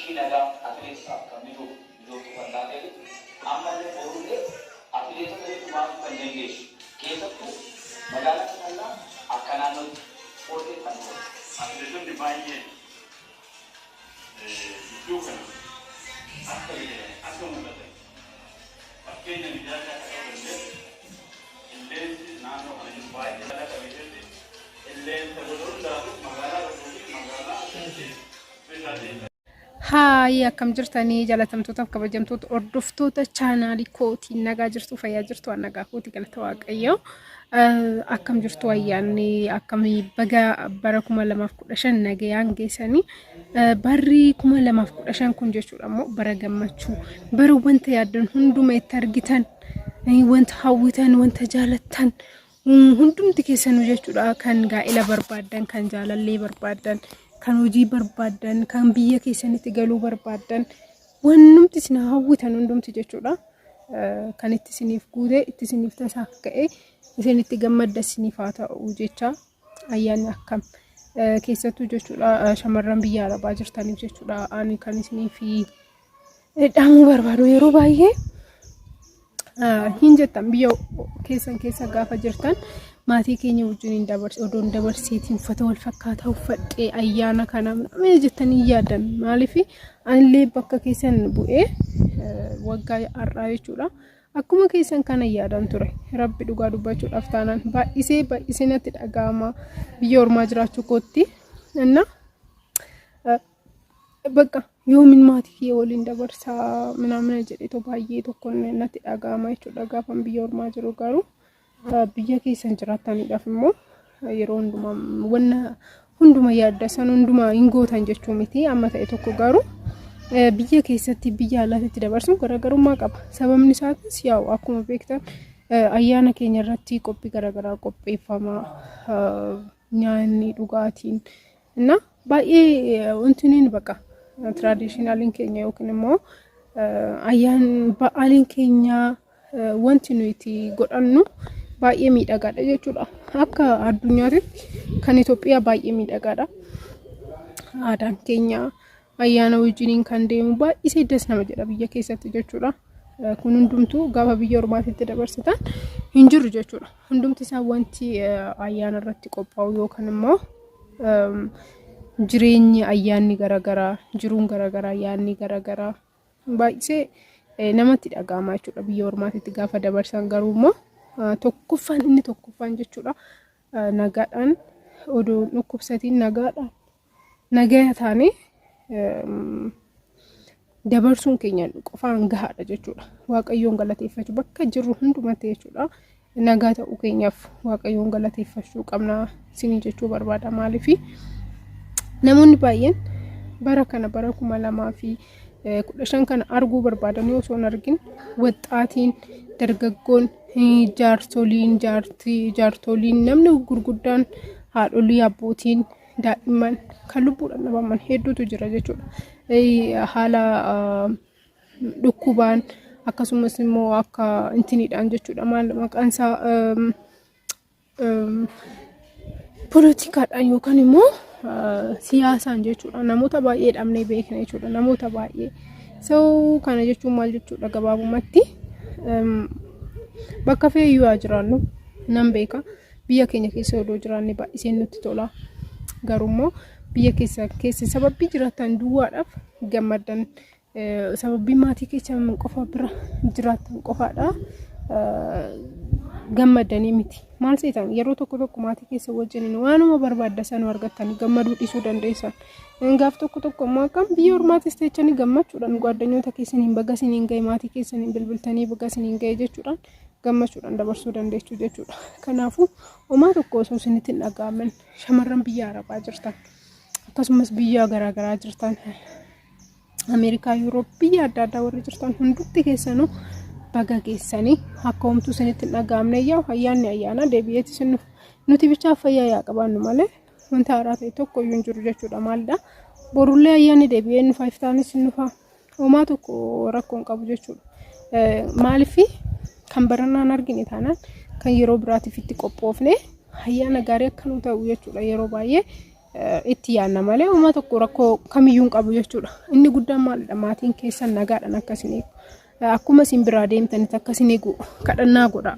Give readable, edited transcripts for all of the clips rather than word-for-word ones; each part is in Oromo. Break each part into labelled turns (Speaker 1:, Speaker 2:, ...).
Speaker 1: Sochii nagaa atileetotaaf kan mijuuf mijooftuu kan taateefi ammallee borullee atileetota hedduu baasuu kan dandeessu keessattuu magaalaan Asallaa akka naannootti ispoortiin kan dura.
Speaker 2: Atileetonni baay'een gidduu kana akka biqilan, akka mul'atan, fakkeenya mijaa'aa akka ta'uu dandeessu, qilleensi naannoo kana jiru baay'ee haala qabeessatti qilleensa gosa hundaatu magaalaa tokkoo fi magaalaa special.
Speaker 3: Haay, akkam jirtanii jaalatamtootaaf kabajamtoota hordoftoota chaanaalii kootii? Nagaa jirtu, fayyaa jirtu? An nagaa kooti, galata Waaqayyoo. Akkam jirtu? Ayyaanni akkamii? Baga bara 2015 nagayaan geessanii. Barri 2015 kun jechuudha immoo bara gammachuu, bara wanta yaaddan hunduma itti argitan, wanta hawwitan, wanta jaalattan hundumti keessanuu jechuudha. Kan gaa'ela barbaaddan, kan jaalallee barbaaddan, kan hojii barbaaddan, kan biyya keessanitti galuu barbaaddan, wannumti isin hawwitan hundumti jechuudha kan itti isiniif guute, itti isiniif tasaaf ka'e, isin itti gammadda isiniif haa ta'u jecha. Ayyaanni akkam? Keessattuu jechuudha shamarran biyya arabaa jirtaniif jechuudha ani kan isiniif dhaamuu barbaadu, yeroo baay'ee hin jettan, biyya keessan keessa gaafa jirtan maatii keenya wajjin hin dabarse, odoo hin dabarseetiin uffata wal fakkaataa uffadhee ayyaana kana mee jettanii yaadan. Maaliif anillee bakka keessan bu'ee waggaa har'aa jechuudha akkuma keessan kana yaadan ture. Rabbi dhugaa dubbachuudhaaf taanaan baay'isee baay'isee natti dhaga'ama biyya ormaa jiraachuu kootti. Inna bakka yoomin maatii kiyya waliin dabarsaa minaamina jedheetoo baay'ee tokko natti dhaga'ama jechuudha gaafan biyya ormaa jiru. Garuu biyya keessan jiraataniidhaaf immoo yeroo hundumaa wanna hunduma yaadda san hundumaa hin gootan jechuu miti. Amma ta'e tokko garuu biyya keessatti biyya alaatti dabarsuun garaagarummaa qaba. Sababni isaatis yaa'u akkuma beektan ayyaana keenya irratti qophii garaagaraa qopheeffama, nyaanni, dhugaatiin na baay'ee wanti nuyi bakka traditionaliin keenya yookiin immoo ayyaan ba'aaliin keenya wanti nuyi itti godhannu baay'ee miidhagaadha jechuudha. Akka addunyaatti kan Itoophiyaa baay'ee miidhagaadha. Aadaan keenya ayyaana wajjiniin kan deemu baay'isee das nama jedha biyya keessatti jechuudha. Kun hundumtuu gaafa biyya ormaatitti dabarsitan hin jiru jechuudha. Hundumti isaa wanti ayyaana irratti qophaa'u yookaan immoo jireenyi ayyaanni garaagaraa, jiruun garaagaraa, yaadni garaagaraa baay'isee namatti dhaga'ama jechuudha biyya ormaatitti gaafa dabarsan. Garuu immoo tokkoffaan, inni tokkoffaan jechuudha, nagaadhaan odoo dhukkubsatiin nagaadhaan nagaya taanee dabarsuun keenya qofaan gahaadha jechuudha. Waaqayyoon galateeffachuu bakka jirru hundumatti jechuudha. Nagaa ta'uu keenyaaf Waaqayyoon galateeffachuu qabna isinii jechuu barbaada. Maaliif namoonni baay'een bara kana, bara 2015 kana arguu barbaadanii osoo hin argin, waxxaatiin, dargaggoon, jaarsoliin, jaartii, jaartoliin, namni gurguddaan, haadholii, abbootiin, daa'imman kan lubbuudhaan dhabaman hedduutu jira jechuudha. Haala dhukkubaan akkasumas immoo akka intiniidhaan jechuudha, maal maqaan isaa, poolitikaadhaan yookaan immoo siyaasaan jechuudha, namoota baay'ee dhabnee beekna jechuudha, namoota baay'ee. So kana jechuun maal jechuudha? Gabaabumatti bakka feeyyuu haa jiraannu, nan beeka, biyya keenya keessa odoo jiraanne baay'iseen nutti tola. Garuu immoo biyya keessa keessa sababii jiraatan duwwaadhaaf gammaddan, sababii maatii keessan qofa bira jiraatan qofaadha gammadanii miti. Maal seetan, yeroo tokko tokko maatii keessa wajjiniin waanuma barbaadda sanuu argattanii gammaduu dhiisuu dandeessan. Gaaf tokko tokko immoo akkam biyya ormaatis teechanii gammachuudhaan gwaaddanyoota keessaniin baga isiniin ga'e, maatii keessaniin bilbiltanii baga isiniin ga'e jechuudhaan gammachuudhaan dabarsuu dandeessu jechuudha. Kanaafuu homaa tokko osoo isinitti hin dhaga'amin, shamarran biyya Arabaa jirtan, akkasumas biyya garaagaraa jirtan, Ameerikaa, Yuuroop, biyya adda addaa warri jirtan hundumti keessanuu baga geessanii. Akka homtuu isinitti hin dhaga'amne, yaa'u ayyaanni ayyaana deebi'eeti isin dhufu. Nuti bichaaf fayyaa yaa qabaannu malee wanta haaraa ta'e tokko iyyuu hin jiru jechuudha. Maalidha? Borullee ayyaanni deebi'ee nufa, iftaanis nufa, homaa tokko rakkoo hin qabu jechuudha. Maaliif kan barannaan argine taanaan kan yeroo biraatiif itti qophoofne ayyaana gaarii akka nu ta'u jechuudha yeroo baay'ee. Itti yaadna malee uumaa tokko rakkoo kamiyyuu hin qabu jechuudha. Inni guddaan maalidha? Maatiin keessan nagaadhaan akka isin eegu. Akkuma isin biraa deemtanitti akka isin eegu kadhannaa godha.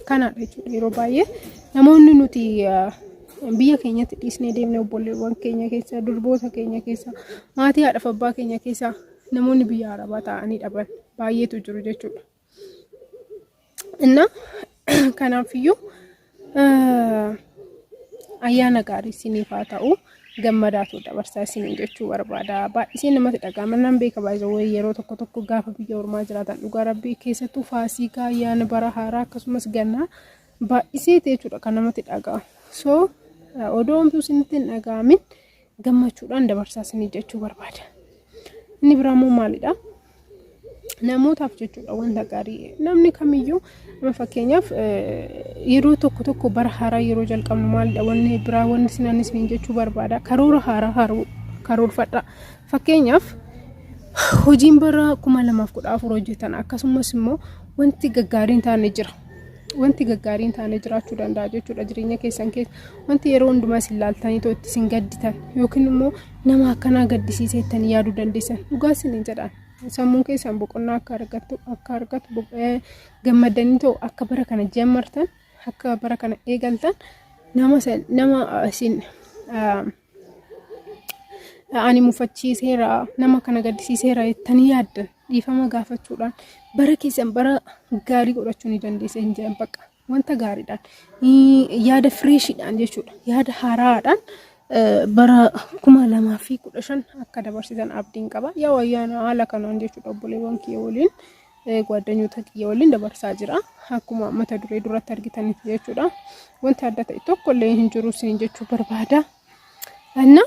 Speaker 3: Kanaadha jechuudha yeroo baay'ee namoonni nuti biyya keenyatti dhiisnee deemne obboleewwan keenya keessa, durboota keenya keessa, maatii haadhaaf abbaa keenya keessa namoonni biyya arabaa taa'anii dhaban baay'eetu jiru jechuudha. Inna kanaafiyyuu ayyaana gaarii isiniif haa ta'u, gammadaatu dabarsaa isiniin jechuu barbaada. Baay'isee namatti dhaga'ama. Nan beeka baay'ee yeroo tokko tokko gaafa biyya ormaa jiraatan dhugaa rabbii keessattuu faasikaa, ayyaana bara haaraa akkasumas gannaa baay'isee jechuudha kan namatti dhaga'amu. So odoo homtuu isinitti hin dhaga'amin gammachuudhaan dabarsaa isinii jechuu barbaada. Inni biraa immoo maalidha? Namootaaf jechuudha wanta gaarii namni kamiyyuu amma fakkeenyaaf yeroo tokko tokko bara haaraa yeroo jalqabnu maalidha wanni biraa wanni isin isiniin jechuu barbaada, karoora haaraa karoorfadha. Fakkeenyaaf hojiin bara 2014 hojjetan akkasumas immoo wanti gaggaariin taane jira. Wanti gaggaariin taane jiraachuu danda'a jechuudha jireenya keessan keessa. Wanti yeroo hundumaa isin laaltanii too itti isin gadditan yookiin immoo nama akkanaa gaddisiisettanii yaaduu dandeessan, dhugaa isiniin jedhaan. Sammuun keessan boqonnaa akka argatu gammadanii ta'u akka bara kana jammartan, akka bara kana eegaltan, nama isin ani mufachiiseera, nama kana gaddisiiseera jettanii yaaddan dhiifama gaafachuudhaan bara keessan bara gaarii godhachuu ni dandeessa hin jedhan. Bakka wanta gaariidhaan, yaada freshiidhaan jechuudha, yaada haaraadhaan bara 2015 akka dabarsitan abdiin qaba. Yaa ayyaana haala kanaan jechuudha obboleewwan kiyya waliin, gwaaddanyoota kiyya waliin dabarsaa jira. Akkuma mata duree duratti argitanitti jechuudha. Wanti adda ta'e tokko illee hin jiru isin jechuu barbaada. Anna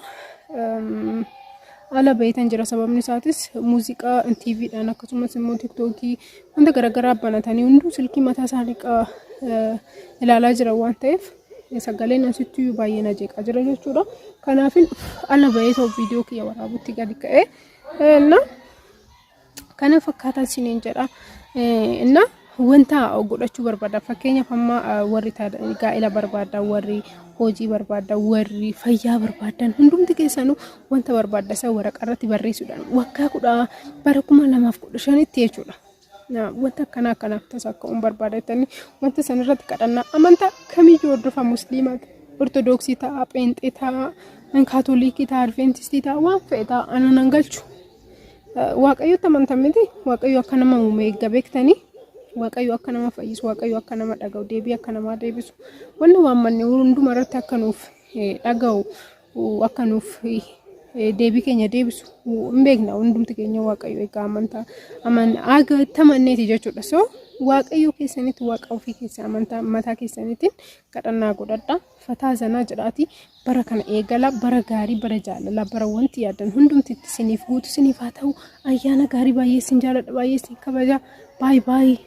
Speaker 3: ala bahitan jira, sababni isaatis muuziqaa TVdhaan akkasumas immoo TikTokii wanta garaagaraa banatanii hunduu silkii mataa isaanii ilaalaa jira waan ta'eef sagaleen asitti baay'ee na jeeqaa jira jechuudha. Kanaafin ala bahee ta'u viidiyoo kiyya waraabutti gadi ka'ee na kana fakkaataa isiniin jedha. Inna wanta godhachuu barbaada, fakkeenyaaf amma warri gaa'ela barbaadan, warri hojii barbaadan, warri fayyaa barbaadan, hundumti keessanuu wanta barbaadda isa waraqaa irratti barreessuudhaan waggaa kudha bara 2015tti jechuudha. Wanta akkanaa akkanaaf tasa akka uun barbaadatanii wanta san irratti kadhannaa amantaa kamiyyuu hordofa, musliimaa, ortodoksii ta'a, pheenxee ta'a, kaatolikii ta'a, adventistii ta'a, waan fe'e ta'a, ana nan galchu. Waaqayyotti amantan miti? Waaqayyo akka nama uume eegga beektanii, Waaqayyo akka nama fayyisu, Waaqayyo akka nama dhaga'u, deebii akka namaa deebisu, wanni waammanne hunduma irratti akka nuuf dhaga'u, akka nuuf deebii keenya deebisu hin beekna hundumti keenya. Waaqayyo egaa amantaa aman itti amanneeti jechuudha. So Waaqayyo keessanitti, waaqa ofii keessa amantaa mataa keessaniitiin kadhannaa godhadha. Fataa zanaa jedhaati bara kana eegala, bara gaarii, bara jaalalaa, bara wanti yaadan hundumti itti isiniif guutu isiniif haa ta'u. Ayyaana gaarii, baay'ee isin jaaladha, baay'ee isin kabaja. Baay'ee baay'ee.